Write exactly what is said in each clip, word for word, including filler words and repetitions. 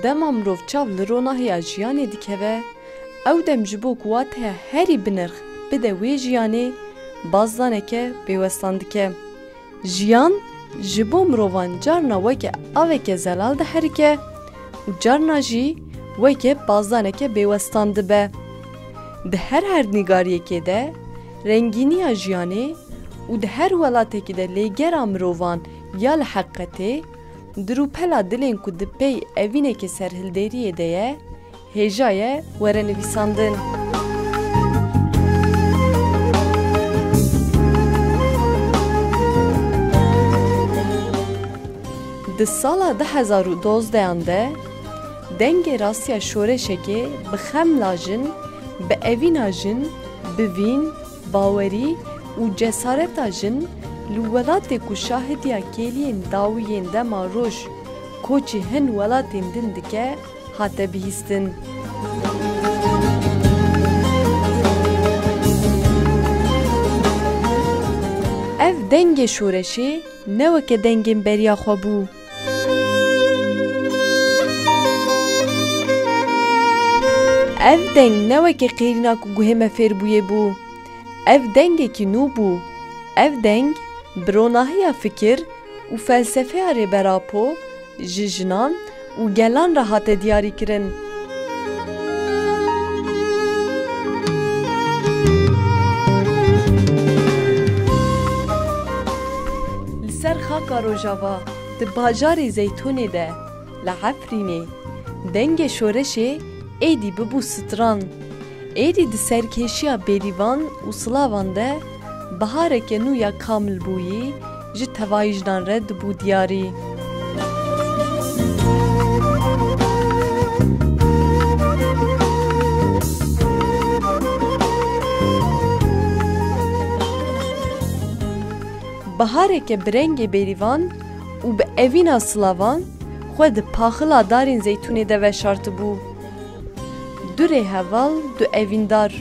Dema mirov çav li ronahiya jiyanê dikeve, ew dem ji bo ku wateya herî binirx bide wê jiyanê, bazdaneke bêwestan dike. Jiyan ji bo mirovan carna weke aveke zelal diherike û carna jî weke bazdaneke bêwestan dibe. Di her erdnîgariyekê de rengîniya jiyanê û di her welatekî de lêgera mirovan ya li heqetê, di rûpela dilên ku di pey evîneke serhilderiyê de ye, hêja ye were nivîsandin. Di sala du hezar û dozdehan de dengê rastiya şoreşekê bi xem lajin, bi evîna jin, bi vîn, bawerî û cesareta jin li welatê ku şahidiya kêliyên dawiyên dema roj koçî hin welatên din dike, hate bihîstin. Ev dengê şoreşê ne weke dengên beriya xwe bû. Ev deng ne weke qêrîna ku guhê me fêr bûyê bû. Ev dengekî nû bû. Ev deng bi ronahiya fikir û felsefeya Rêber Apo ji jinan û gelan re hate diyarîkirin. Li ser xaka Rojava, di bajarê Zeytûnê de, li Efrînê, dengê şoreşê êdî bibû stran. Êdî di serkêşiya bêrîvan û silavan de bihareke nû ya kamilbûyî ji tevayî jinan re dibû diyarî. Bihareke bi rengê bêrîvan û bi evîna silavan xwe di paxila darên zeytûnê de veşartibû. Du rêheval, du evîndar,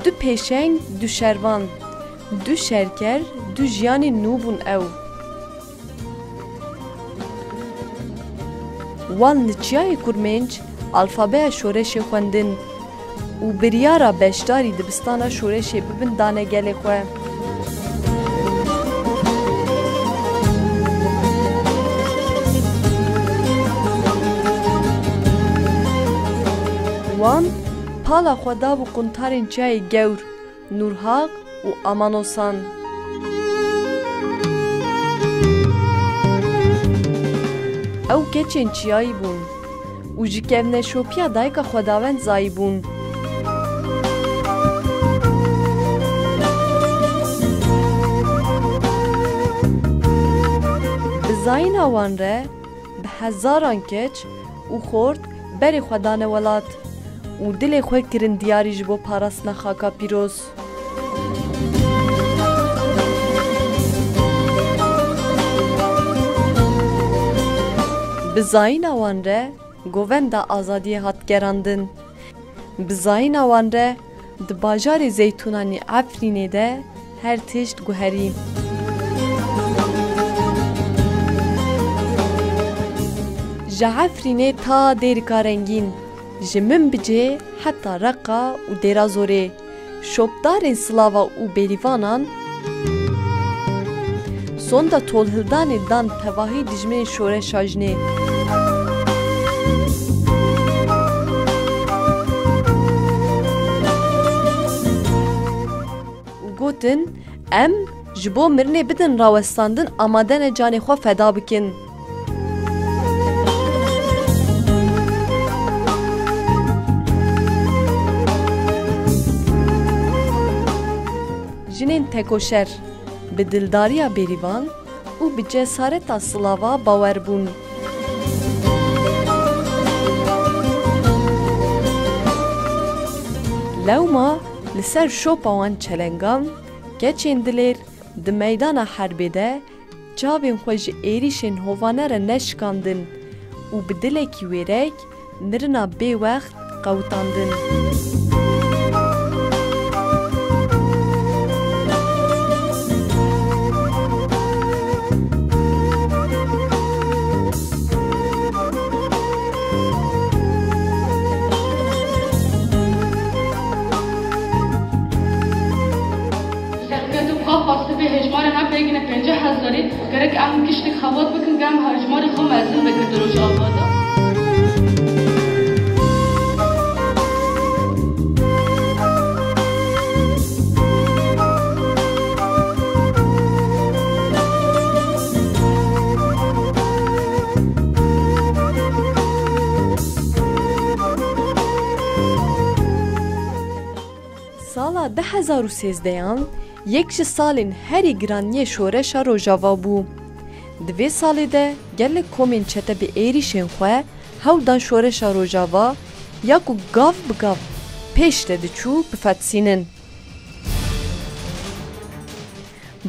du pêşeng, du şervan, du şerker, du jiyanên nû bûn ew. Wan li Çiyayê Kurmênc alfabeya şoreşê xwendin û biryara beşdarî dibistana şoreşê bibin dane gelê xwe. Wan pala xwe dabû quntarên Çiyayê Gewr, Nûrhaq û Amanosan. Ew keçên çiyayî bûn û ji kevneşopiya dayika xwedawend zayî bûn. Bi zayîna wan re bi hezaran keç û xort berê xwe dane welat û dilê xwe kirin diyarî ji bo parastina xaka pîroz. Bi zayîna wan re govenda azadiyê hat gerandin. Bi zayîna wan re di bajarê Zeytûnan ê Efrînê de her tişt guherî. Ji Efrînê ta Dêrika Rengîn, ji Minbicê heta Reqa û Dêrazorê, şopdarên silava û bêrîvanan sonda tolhildanê dan tevahî dijminên şoreşa jinê. Û gotin, em ji bo mirinê bidin rawestandin, amade ne canê xwe feda bikin. Jinên tekoşer bi dildariya bêrîvan û bi cesareta silava bawer bûn. Lewma li ser şopa wan çelengan, keçên dilêr di meydana herbê de çavên xwe ji êrîşên hovane re neşikandin û bi dilekî wêrek mirina bêwext qewitandin. Em giştik xebat bikin, gem hejmarê xwe mezin bikin di Rojava de. Sala du hezar û sêzdehan yek ji salên herî giran yê şoreşa Rojava bû. Di vê salê de gelek komên çete bi êrîşên xwe hewl dan şoreşa Rojava ya ku gav bi gav pêş de diçû bifetisînin.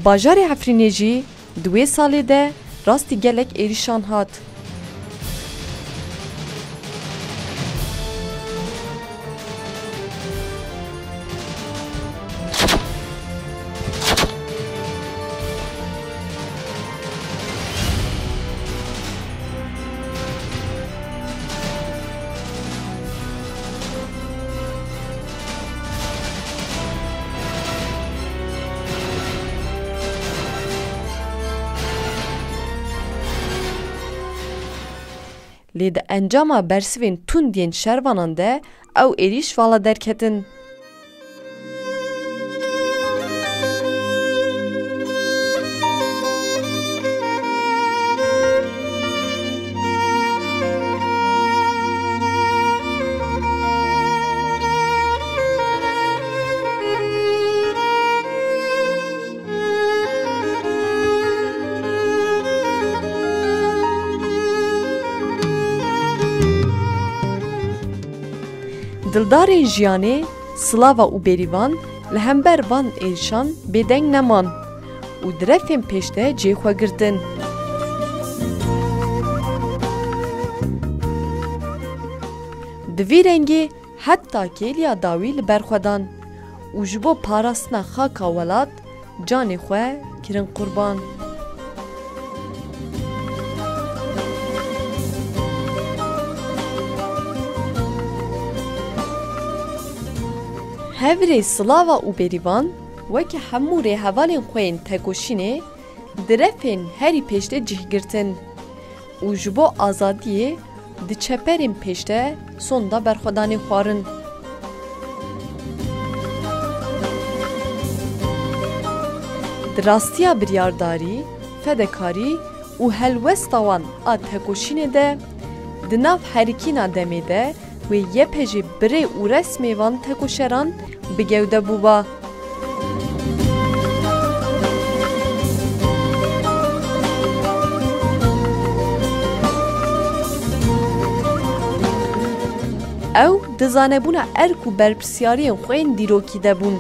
Bajarê Efrînê jî di wê salê de rastî gelek êrîşan hat. Lê di encama bersivên tund yên şervanan de ew êrîş vala derketin. Dildarên jiyanê, silava û bêrîvan li hember van êrişan bêdeng neman û direfên pêş de cihê xwe girtin. Bi vî rengî heta kêliya dawî li ber xwe dan û ji bo parastina xaka welat canê xwe kirin qurban. Hevrê silava û bêrîvan weke hemû rêhevalên xwe yên tekoşînê direfên herî pêş de cih girtin û ji bo azadiyê di çeperên pêş de sonda berxwedanê xwarin. Di rastiya biryardarî, fedekarî û helwesta wan a tekoşînê de, di nav herikîna demê de wê Y P J bi rê û resmê van tekoşeran bi gewde bûba. Ew di zanebûna erk û berpirsiyariyên xwe yên dîrokî de bûn.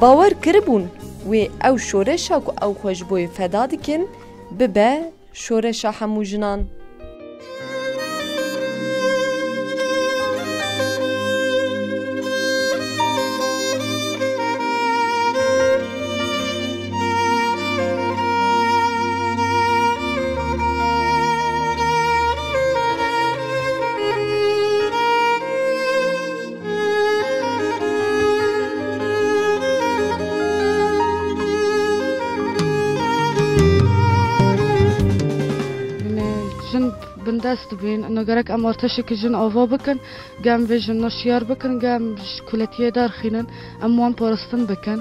Bawer kiribûn wê ew şoreşa ku ew xwe ji bo yê feda dikin, bibe şoreşa hemû jinan. Jinê jin bindest dibin, ino gerek em artêşeke jin ava bikin, gem vê jin şiyar bikin, gem ji kuletiyê derxînin, em wan parastin bikin.